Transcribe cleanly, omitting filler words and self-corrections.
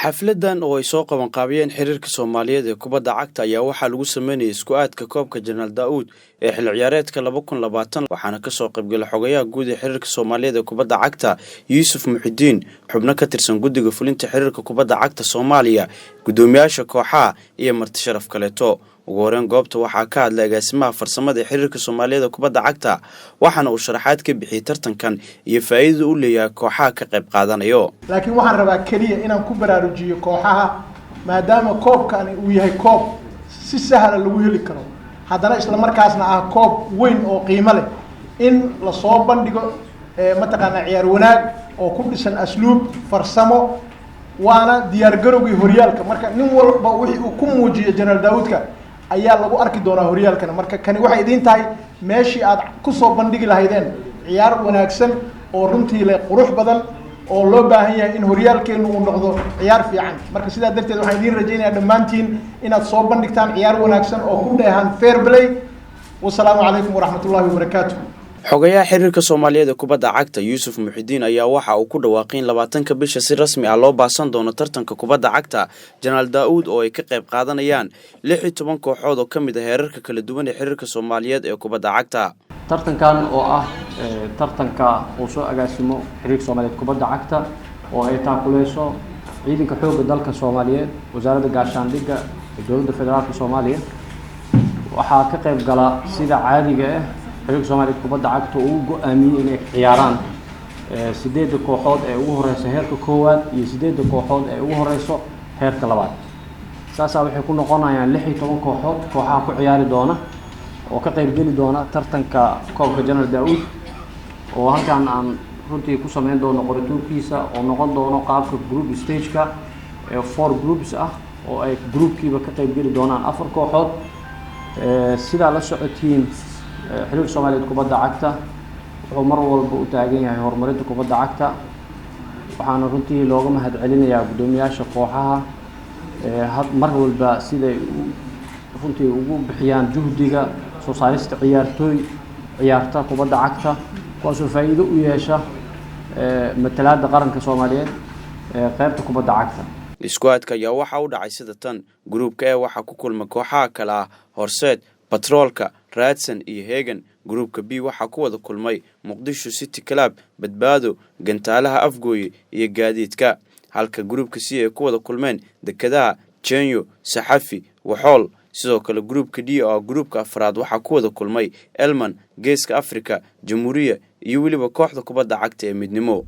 Xafladan oo ay soo qabanqaabiyeen xiriirka Soomaaliyeed ee kubadda cagta ayaa waxaa lagu sameynayay isku aadka koobka Jenaraal Daa'uud ee xilli ciyaareedka 2020, waxaana kasoo qaybgalay xogayaha guud ee xiriirka Soomaaliyeed ee kubadda cagta Yuusuf Muxidiin, xubno ka tirsan guddiga fulinta xiriirka kubadda cagta Soomaaliya, guddoomiyaasha kooxaha iyo marti sharaf kaleeto. Ugu horeyn goobta waxaa ka hadlay agaasimaha farsamada ee xiriirka Soomaaliyeed ee kubadda cagta, waxaana uu sharaxaad ka bixiyey tartankan iyo faa'iidada u leeyahay kooxaha ka qayb qaadanayo. Laakiin waxaan rabaa keliya inaan ku baraarujiyo kooxaha, maadaama koobkani uu yahay koob si sahla lagu heli karo, haddana isla markaasna ah koob weyn oo qiimo leh, in lasoo bandhigo mataqaanaa ciyaar wanaag oo ku dhisan asluub farsamo, waana diyaargarowgii horyaalka. Marka nin walba wixii uu ku muujiyo Jenaraal Daawuudka ayaa lagu arki doonaa horyaalkana. Marka kani waxay idiin tahay meeshii aad kusoo bandhigi lahaydeen ciyaar wanaagsan oo runtii leh qurux badan oo loo baahan yahay in horyaalkeenu uu noqdo ciyaar fiican. Marka sidaa darteed waxaan idiin rajaynayaa dhammaantiin inaad soo bandhigtaan ciyaar wanaagsan oo ku dheehan fair play. Wasalaamu calaykum waraxmatullahi wabarakaatu. Xogayaha xiriirka Soomaaliyeed ee kubadda cagta Yuusuf Muxidiin ayaa waxa uu ku dhawaaqay in 20-ka bisha si rasmi ah loo baasan doono tartanka kubadda cagta Jenaraal Daa'uud oo ay ka qayb qaadanayaan 16 kooxood oo ka mid ah heerarka kala duwan ee xiriirka Soomaaliyeed ee kubadda cagta. Tartankan oo ah tartanka uu soo agaasimo xiriirka Soomaaliyeed kubadda cagta oo ay taakuleyso ciidanka xoogga dalka Soomaaliyeed, wasaaradda gaashaandhigga ee dowladda federaalka Soomaaliya, waxaa ka qayb gala sida caadiga ah xiriirka Soomaaliyeed kubadda cagta uu go-aamiyey inay ciyaaraan 8-da kooxood ee ugu horeysa heerka koowaad iyo 8-da kooxood ee ugu horeyso heerka labaad. Saasaa waxay ku noqonayaan 16 kooxood kooxaha ku ciyaari doona oo ka qaybgeli doona tartanka koobka Jenaraal Daa'uud, oo halkaan aan runtii ku sameyn doono qorituurkiisa oo noqon doono qaabka group stageka ee four groups ah, oo ay groupkiiba ka qaybgeli doonaan 4 kooxood. Sidaa la socotiin, xiriirka Soomaaliyeed kubadda cagta wuxuu mar walba u taagan yahay horumarinta kubadda cagta, waxaana runtii looga mahad celinayaa guddoomiyaasha kooxaha mar walba siday runtii ugu bixiyaan juhdiga soo saarista ciyaartooy ciyaarta kubadda cagta, kuwaasoo faa'iido u yeesha matalaadda qaranka Soomaaliyeed ee qeybta kubadda cagta. Isku aadka ayaa waxaa u dhacay sida tan: gruubka E waxaa ku kulma kooxaha kale ah Horseed, Batroolka, Raadsan iyo Hegan. Gruubka B waxaa ku wada kulmay Muqdisho City Club, Badbaado, Gantaalaha Afgooye iyo Gaadiidka, halka gruubka C ay ku wada kulmeen Dekedaha, Jenyo, Saxafi, Waxool. Sidoo kale gruubka D oo ah gruubka afraad waxaa ku wada kulmay Elman, Geeska Afrika, Jamhuuriya iyo weliba kooxda kubadda cagta ee Midnimo.